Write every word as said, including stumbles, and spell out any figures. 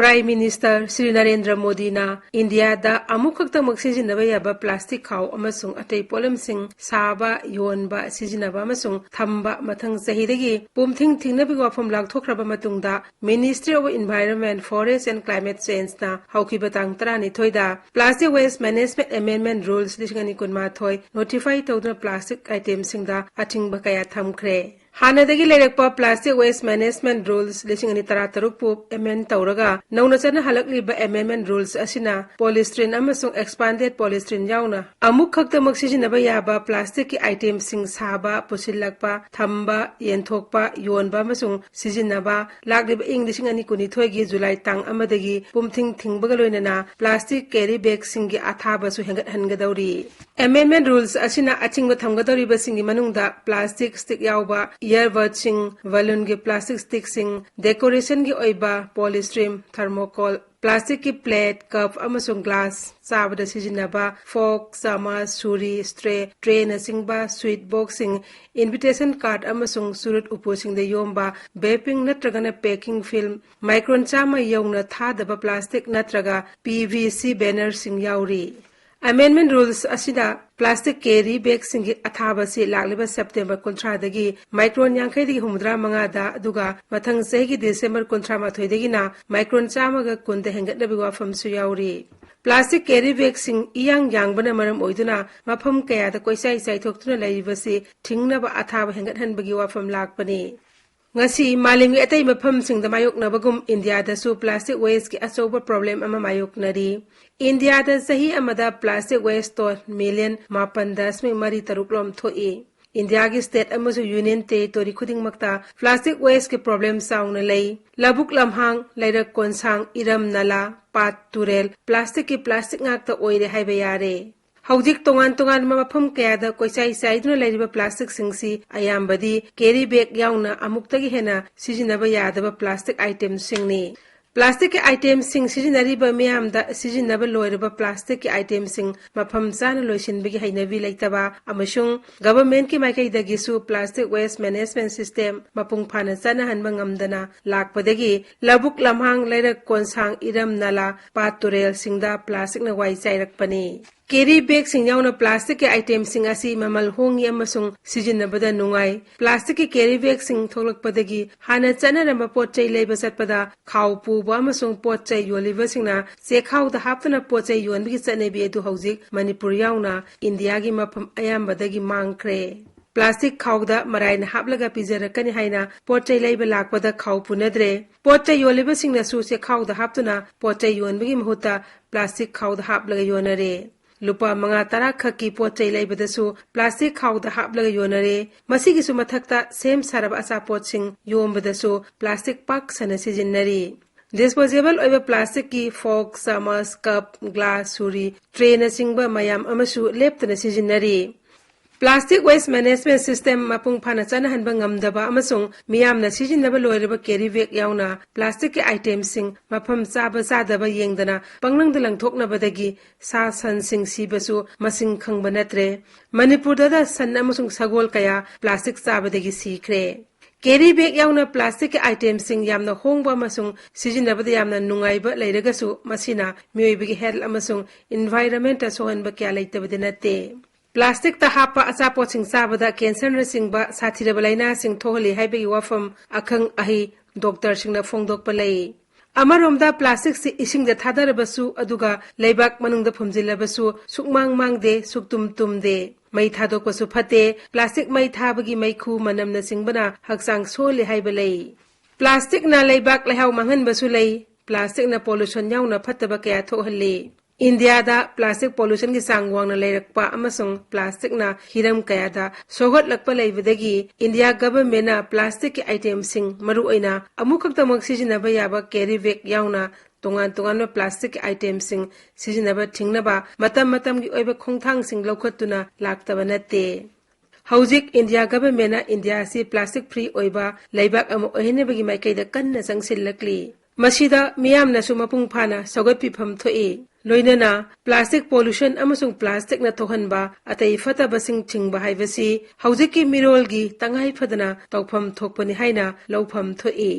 Prime Minister Shri Narendra ꯃꯣꯗꯤꯅ ꯏꯟꯗꯤꯌꯥꯗ ꯑꯃꯨꯛ ꯈꯛꯇꯃꯛ ꯁꯤꯖꯤꯟꯅꯕ ꯌꯥꯕ ꯄ꯭ꯂꯥꯁꯇꯤꯛ ꯈꯥꯎ ꯑꯃꯁꯨꯡ ꯑꯇꯩ ꯄꯣꯠꯂꯝꯁꯤꯡ ꯁꯥꯕ, ꯌꯣꯟꯕ, ꯁꯤꯖꯤꯟꯅꯕ ꯑꯃꯁꯨꯡ ꯊꯝꯕ ꯃꯊꯪ ꯆꯍꯤꯗꯒꯤ ꯄꯨꯝꯊꯤꯡ ꯊꯤꯡꯅꯕꯒꯤ ꯋꯥꯐꯝ ꯂꯥꯎꯊꯣꯛꯈ꯭ꯔꯕ ꯃꯇꯨꯡꯗ, Ministry of Environment, Forest and Climate Change ꯅ ꯍꯧꯈꯤꯕ ꯇꯥꯡ ꯇꯔꯥꯅꯤꯊꯣꯏꯗ Plastic Waste Management Amendment Rules ꯂꯤꯁꯤꯡ ꯑꯅꯤ ꯀꯨꯟꯃꯥꯊꯣꯏ notify ꯇꯧꯗꯨꯅ ꯄ꯭ꯂꯥꯁꯇꯤꯛ item ꯁꯤꯡꯗ ꯑꯊꯤꯡꯕ ꯀꯌꯥ ꯊꯝꯈ꯭ꯔꯦ꯫ ꯍꯥꯟꯅꯗꯒꯤ ꯂꯩꯔꯛꯄ Plastic Waste Management Rules ꯂꯤꯁꯤꯡ ꯑꯅꯤ ꯇꯔꯥꯇꯔꯨꯛꯄꯨ amend ꯇꯧꯔꯒ ꯅꯧꯅ ꯆꯠꯅꯍꯜꯂꯛꯂꯤꯕ Amendment Rules ꯑꯁꯤꯅ polystyrene ꯑꯃꯁꯨꯡ expanded polystyrene ꯌꯥꯎꯅ ꯑꯃꯨꯛ ꯈꯛꯇꯃꯛ ꯁꯤꯖꯤꯟꯅꯕ ꯌꯥꯕ ꯄ꯭ꯂꯥꯁꯇꯤꯛꯀꯤ item ꯁꯤꯡ ꯁꯥꯕ, ꯄꯨꯁꯤꯜꯂꯛꯄ, ꯊꯝꯕ, ꯌꯦꯟꯊꯣꯛꯄ, ꯌꯣꯟꯕ ꯑꯃꯁꯨꯡ ꯁꯤꯖꯤꯟꯅꯕ ꯂꯥꯛꯂꯤꯕ ꯏꯪ ꯂꯤꯁꯤꯡ ꯑꯅꯤ ꯀꯨꯟꯅꯤꯊꯣꯏꯒꯤ July ꯇꯥꯡ ꯑꯃꯗꯒꯤ ꯄꯨꯝꯊꯤꯡ ꯊꯤꯡꯕꯒ ꯂꯣꯏꯅꯅ plastic carry bag ꯁꯤꯡꯒꯤ ꯑꯊꯥꯕꯁꯨ ꯍꯦꯟꯒꯠꯍꯟꯒꯗꯧꯔꯤ꯫ Amendment Rules ꯑꯁꯤꯅ ꯑꯊꯤꯡꯕ ꯊꯝꯒꯗꯧꯔꯤꯕꯁꯤꯡꯒꯤ ꯃꯅꯨꯡꯗ plastic stick ꯌꯥꯎꯕ earbud ꯁꯤꯡ, balloon ꯒꯤ plastic stick ꯁꯤꯡ, decoration ꯒꯤ ꯑꯣꯏꯕ polystyrene, thermocol, plastic ꯀꯤ plate, cup ꯑꯃꯁꯨꯡ glass, ꯆꯥꯕꯗ ꯁꯤꯖꯤꯟꯅꯕ fork, ꯆꯥꯃꯁ, ꯁꯨꯔꯤ, tray, tray ꯅꯆꯤꯡꯕ, sweet box ꯁꯤꯡ, invitation card ꯑꯃꯁꯨꯡ ꯆꯨꯔꯨꯠ ꯎꯄꯨꯁꯤꯡꯗ ꯌꯣꯝꯕ wrapping ꯅꯠꯇ꯭ꯔꯒꯅ packing film, micron ꯆꯥꯝꯃ ꯌꯧꯅ ꯊꯥꯗꯕ plastic ꯅꯠꯇ꯭ꯔꯒ P V C banner ꯁꯤꯡ ꯌꯥꯎꯔꯤ꯫ Amendment Rules ꯑꯁꯤꯗ plastic carry bag ꯁꯤꯡꯒꯤ ꯑꯊꯥꯕ ꯑꯁꯤ ꯂꯥꯛꯂꯤꯕ September ꯀꯨꯟꯊ꯭ꯔꯥꯗꯒꯤ micron ꯌꯥꯡꯈꯩꯗꯒꯤ ꯍꯨꯝꯐꯨꯇꯔꯥ ꯃꯉꯥꯗ, ꯑꯗꯨꯒ ꯃꯊꯪ ꯆꯍꯤꯒꯤ December ꯀꯨꯟꯊ꯭ꯔꯥ ꯃꯥꯊꯣꯏꯗꯒꯤꯅ micron ꯆꯥꯝꯃꯒ ꯀꯨꯟꯗ ꯍꯦꯟꯒꯠꯅꯕꯒꯤ ꯋꯥꯐꯝꯁꯨ ꯌꯥꯎꯔꯤ꯫ Plastic carry bag ꯁꯤꯡ ꯏꯌꯥꯡ ꯌꯥꯡꯕꯅ ꯃꯔꯝ ꯑꯣꯏꯗꯨꯅ ꯃꯐꯝ ꯀꯌꯥꯗ ꯀꯣꯏꯆꯥꯏ ꯆꯥꯏꯊꯣꯛꯇꯨꯅ ꯂꯩꯔꯤꯕꯁꯤ ꯊꯤꯡꯅꯕ ꯑꯊꯥꯕ ꯍꯦꯟꯒꯠꯍꯟꯕꯒꯤ ꯋꯥꯐꯝ ꯂꯥꯛꯄꯅꯤ꯫ ꯉꯁꯤ ꯃꯥꯂꯦꯝꯒꯤ ꯑꯇꯩ ꯃꯐꯝꯁꯤꯡꯗ ꯃꯥꯌꯣꯛꯅꯕꯒꯨꯝ ꯏꯟꯗꯤꯌꯥꯗꯁꯨ plastic waste ꯀꯤ ꯑꯆꯧꯕ problem ꯑꯃ ꯃꯥꯌꯣꯛꯅꯔꯤ꯫ ꯏꯟꯗꯤꯌꯥꯗ ꯆꯍꯤ ꯑꯃꯗ plastic waste ton million ꯃꯥꯄꯟ ꯗꯁꯃꯤꯛ ꯃꯔꯤ ꯇꯔꯨꯛ ꯔꯣꯝ ꯊꯣꯛꯏ꯫ ꯏꯟꯗꯤꯌꯥꯒꯤ state ꯑꯃꯁꯨꯡ union territory ꯈꯨꯗꯤꯡꯃꯛꯇ plastic waste ꯀꯤ problem ꯆꯥꯎꯅ ꯂꯩ꯫ ꯂꯧꯕꯨꯛ ꯂꯝꯍꯥꯡ, ꯂꯩꯔꯛ ꯀꯣꯟꯁꯥꯡ, ꯏꯔꯝ ꯅꯂꯥ, ꯄꯥꯠ ꯇꯨꯔꯦꯜ plastic ꯀꯤ plastic ꯉꯥꯛꯇ ꯑꯣꯏꯔꯦ ꯍꯥꯏꯕ ꯌꯥꯔꯦ꯫ ꯍꯧꯖꯤꯛ ꯇꯣꯉꯥꯟ ꯇꯣꯉꯥꯟꯕ ꯃꯐꯝ ꯀꯌꯥꯗ ꯀꯣꯏꯆꯥꯏ ꯆꯥꯏꯗꯨꯅ ꯂꯩꯔꯤꯕ plastic ꯁꯤꯡꯁꯤ ꯑꯌꯥꯝꯕꯗꯤ carry bag ꯌꯥꯎꯅ ꯑꯃꯨꯛꯇꯒꯤ ꯍꯦꯟꯅ ꯁꯤꯖꯤꯟꯅꯕ ꯌꯥꯗꯕ plastic item ꯁꯤꯡꯅꯤ꯫ Plasticꯀꯤ itemꯁꯤꯡ ꯁꯤꯖꯤꯟꯅꯔꯤꯕ ꯃꯤꯌꯥꯝꯗ ꯁꯤꯖꯤꯟꯅꯕ ꯂꯣꯏꯔꯕ plasticꯀꯤ itemꯁꯤꯡ ꯃꯐꯝ ꯆꯥꯅ ꯂꯣꯏꯁꯤꯟꯕꯒꯤ ꯍꯩꯅꯕꯤ ꯂꯩꯇꯕ ꯑꯃꯁꯨꯡ governmentꯀꯤ ꯃꯥꯏꯀꯩꯗꯒꯤꯁꯨ plastic waste management system ꯃꯄꯨꯡ ꯐꯥꯅ ꯆꯠꯅꯍꯟꯕ ꯉꯝꯗꯅ ꯂꯥꯛꯄꯗꯒꯤ ꯂꯧꯕꯨꯛ ꯂꯝꯍꯥꯡ, ꯂꯩꯔꯛ ꯀꯣꯟꯁꯥꯡ, ꯏꯔꯝ ꯅꯂꯥ, ꯄꯥꯠ ꯇꯨꯔꯦꯜꯁꯤꯡꯗ plasticꯅ ꯋꯥꯏ ꯆꯥꯏꯔꯛꯄꯅꯤ꯫ Carry bagꯁꯤꯡ ꯌꯥꯎꯅ plasticꯀꯤ itemꯁꯤꯡ ꯑꯁꯤ ꯃꯃꯜ ꯍꯣꯡꯉꯤ ꯑꯃꯁꯨꯡ ꯁꯤꯖꯤꯟꯅꯕꯗ ꯅꯨꯡꯉꯥꯏ꯫ Plasticꯀꯤ carry bagꯁꯤꯡ ꯊꯣꯛꯂꯛꯄꯗꯒꯤ ꯍꯥꯟꯅ ꯆꯠꯅꯔꯝꯕ ꯄꯣꯠ ꯆꯩ ꯂꯩꯕ ꯆꯠꯄꯗ ꯈꯥꯎ ꯄꯨꯕ ꯑꯃꯁꯨꯡ ꯄꯣꯠ ꯆꯩ ꯌꯣꯜꯂꯤꯕꯁꯤꯡꯅ ꯆꯦꯈꯥꯎꯗ ꯍꯥꯞꯇꯨꯅ ꯄꯣꯠ ꯆꯩ ꯌꯣꯟꯕꯒꯤ ꯆꯠꯅꯕꯤ ꯑꯗꯨ ꯍꯧꯖꯤꯛ ꯃꯅꯤꯄꯨꯔ ꯌꯥꯎꯅ ꯏꯟꯗꯤꯌꯥꯒꯤ ꯃꯐꯝ ꯑꯌꯥꯝꯕꯗꯒꯤ ꯃꯥꯡꯈ꯭ꯔꯦ꯫ Plastic ꯈꯥꯎꯗ ꯃꯔꯥꯏꯅ ꯍꯥꯞꯂꯒ ꯄꯤꯖꯔꯛꯀꯅꯤ ꯍꯥꯏꯅ ꯄꯣꯠ ꯆꯩ ꯂꯩꯕ ꯂꯥꯛꯄꯗ ꯈꯥꯎ ꯄꯨꯅꯗ꯭ꯔꯦ꯫ ꯄꯣꯠ ꯆꯩ ꯌꯣꯜꯂꯤꯕꯁꯤꯡꯅꯁꯨ ꯆꯦꯈꯥꯎꯗ ꯍꯥꯞꯇꯨꯅ ꯄꯣꯠ ꯆꯩ ꯌꯣꯟꯕꯒꯤ ꯃꯍꯨꯠꯇ plastic ꯈꯥꯎꯗ ꯍꯥꯞꯂꯒ ꯌꯣꯟꯅꯔꯦ꯫ ꯂꯨꯄꯥ ꯃꯉꯥ ꯇꯔꯥ ꯈꯛꯀꯤ ꯄꯣꯠ ꯆꯩ ꯂꯩꯕꯗꯁꯨ plastic ꯈꯥꯎꯗ ꯍꯥꯞꯂꯒ ꯌꯣꯟꯅꯔꯦ꯫ ꯃꯁꯤꯒꯤꯁꯨ ꯃꯊꯛꯇ ꯁꯦꯝ ꯁꯥꯔꯕ ꯑꯆꯥꯄꯣꯠꯁꯤꯡ ꯌꯣꯟꯕꯗꯁꯨ plastic ꯄꯥꯛ ꯁꯟꯅ ꯁꯤꯖꯤꯟꯅꯔꯤ꯫ Disposable ꯑꯣꯏꯕ plasticꯀꯤ fork, ꯆꯥꯃꯁ, cup, glass, ꯁꯨꯔꯤ, trayꯅꯆꯤꯡꯕ ꯃꯌꯥꯝ ꯑꯃꯁꯨ ꯂꯦꯞꯇꯅ ꯁꯤꯖꯤꯟꯅꯔꯤ꯫ Plastic waste management system ꯃꯄꯨꯡ ꯐꯥꯅ ꯆꯠꯅꯍꯟꯕ ꯉꯝꯗꯕ ꯑꯃꯁꯨꯡ ꯃꯤꯌꯥꯝꯅ ꯁꯤꯖꯤꯟꯅꯕ ꯂꯣꯏꯔꯕ carry bag ꯌꯥꯎꯅ plasticꯀꯤ itemꯁꯤꯡ ꯃꯐꯝ ꯆꯥꯕ ꯆꯥꯗꯕ ꯌꯦꯡꯗꯅ ꯄꯪꯂꯪꯗ ꯂꯪꯊꯣꯛꯅꯕꯗꯒꯤ ꯁꯥ ꯁꯟꯁꯤꯡ ꯁꯤꯕꯁꯨ ꯃꯁꯤꯡ ꯈꯪꯕ ꯅꯠꯇ꯭ꯔꯦ꯫ ꯃꯅꯤꯄꯨꯔꯗ ꯁꯟ ꯑꯃꯁꯨꯡ ꯁꯒꯣꯜ ꯀꯌꯥ plastic ꯆꯥꯕꯗꯒꯤ ꯁꯤꯈ꯭ꯔꯦ꯫ Carry bag ꯌꯥꯎꯅ plasticꯀꯤ itemꯁꯤꯡ ꯌꯥꯝꯅ ꯍꯣꯡꯕ ꯑꯃꯁꯨꯡ ꯁꯤꯖꯤꯟꯅꯕꯗ ꯌꯥꯝꯅ ꯅꯨꯡꯉꯥꯏꯕ ꯂꯩꯔꯒꯁꯨ, ꯃꯁꯤꯅ ꯃꯤꯑꯣꯏꯕꯒꯤ health ꯑꯃꯁꯨꯡ environmentꯇ ꯁꯣꯛꯍꯟꯕ ꯀꯌꯥ ꯂꯩꯇꯕꯗꯤ ꯅꯠꯇꯦ꯫ Plasticꯇ ꯍꯥꯞꯄ ꯑꯆꯥꯄꯣꯠꯁꯤꯡ ꯆꯥꯕꯗ cancerꯅꯆꯤꯡꯕ ꯁꯥꯊꯤꯔꯕ ꯂꯥꯏꯅꯥꯁꯤꯡ ꯊꯣꯛꯍꯜꯂꯤ ꯍꯥꯏꯕꯒꯤ ꯋꯥꯐꯝ ꯑꯈꯪ ꯑꯍꯩ doctorꯁꯤꯡꯅ ꯐꯣꯡꯗꯣꯛꯄ ꯂꯩ꯫ ꯑꯃꯔꯣꯝꯗ plasticꯁꯤ ꯏꯁꯤꯡꯗ ꯊꯥꯗꯔꯕꯁꯨ, ꯑꯗꯨꯒ ꯂꯩꯕꯥꯛ ꯃꯅꯨꯡꯗ ꯐꯨꯝꯖꯤꯜꯂꯕꯁꯨ ꯁꯨꯛꯃꯥꯡ ꯃꯥꯡꯗꯦ, ꯁꯨꯛꯇꯨꯝ ꯇꯨꯝꯗꯦ꯫ ꯃꯩ ꯊꯥꯗꯣꯛꯄꯁꯨ ꯐꯠꯇꯦ꯫ Plastic ꯃꯩ ꯊꯥꯕꯒꯤ ꯃꯩꯈꯨ ꯃꯅꯝꯅꯆꯤꯡꯕꯅ ꯍꯛꯆꯥꯡ ꯁꯣꯛꯍꯜꯂꯤ ꯍꯥꯏꯕ ꯂꯩ꯫ Plasticꯅ ꯂꯩꯕꯥꯛ ꯂꯩꯍꯥꯎ ꯃꯥꯡꯍꯟꯕꯁꯨ ꯂꯩ꯫ Plasticꯅ pollution ꯌꯥꯎꯅ ꯐꯠꯇꯕ ꯀꯌꯥ ꯊꯣꯛꯍꯜꯂꯤ꯫ ꯏꯟꯗꯤꯌꯥꯗ plastic pollutionꯒꯤ ꯆꯥꯡ ꯋꯥꯡꯅ ꯂꯩꯔꯛꯄ ꯑꯃꯁꯨꯡ plasticꯅ ꯍꯤꯔꯝ ꯀꯌꯥꯗ ꯁꯣꯛꯍꯠꯂꯛꯄ ꯂꯩꯕꯗꯒꯤ ꯏꯟꯗꯤꯌꯥ governmentꯅ plasticꯀꯤ itemꯁꯤꯡ, ꯃꯔꯨꯑꯣꯏꯅ ꯑꯃꯨꯛꯈꯛꯇꯃꯛ ꯁꯤꯖꯤꯟꯅꯕ ꯌꯥꯕ carry bag ꯌꯥꯎꯅ ꯇꯣꯉꯥꯟ ꯇꯣꯉꯥꯟꯕ plasticꯀꯤ itemꯁꯤꯡ ꯁꯤꯖꯤꯟꯅꯕ ꯊꯤꯡꯅꯕ ꯃꯇꯝ ꯃꯇꯝꯒꯤ ꯑꯣꯏꯕ ꯈꯣꯡꯊꯥꯡꯁꯤꯡ ꯂꯧꯈꯠꯇꯨꯅ ꯂꯥꯛꯇꯕ ꯅꯠꯇꯦ꯫ ꯍꯧꯖꯤꯛ ꯏꯟꯗꯤꯌꯥ governmentꯅ ꯏꯟꯗꯤꯌꯥ ꯑꯁꯤ plastic free ꯑꯣꯏꯕ ꯂꯩꯕꯥꯛ ꯑꯃ ꯑꯣꯏꯍꯟꯅꯕꯒꯤ ꯃꯥꯏꯀꯩꯗ ꯀꯟꯅ ꯆꯪꯁꯤꯜꯂꯛꯂꯤ꯫ ꯃꯁꯤꯗ ꯃꯤꯌꯥꯝꯅꯁꯨ ꯃꯄꯨꯡ ꯐꯥꯅ ꯁꯧꯒꯠꯄꯤꯐꯝ ꯊꯣꯛꯏ꯫ ꯂꯣꯏꯅꯅ plastic pollution ꯑꯃꯁꯨꯡ plasticꯅ ꯊꯣꯛꯍꯟꯕ ꯑꯇꯩ ꯐꯠꯇꯕꯁꯤꯡ ꯊꯤꯡꯕ ꯍꯥꯏꯕꯁꯤ ꯍꯧꯖꯤꯛꯀꯤ ꯃꯤꯔꯣꯜꯒꯤ ꯇꯉꯥꯏ ꯐꯗꯅ ꯇꯧꯐꯝ ꯊꯣꯛꯄꯅꯤ ꯍꯥꯏꯅ ꯂꯧꯐꯝ ꯊꯣꯛꯏ꯫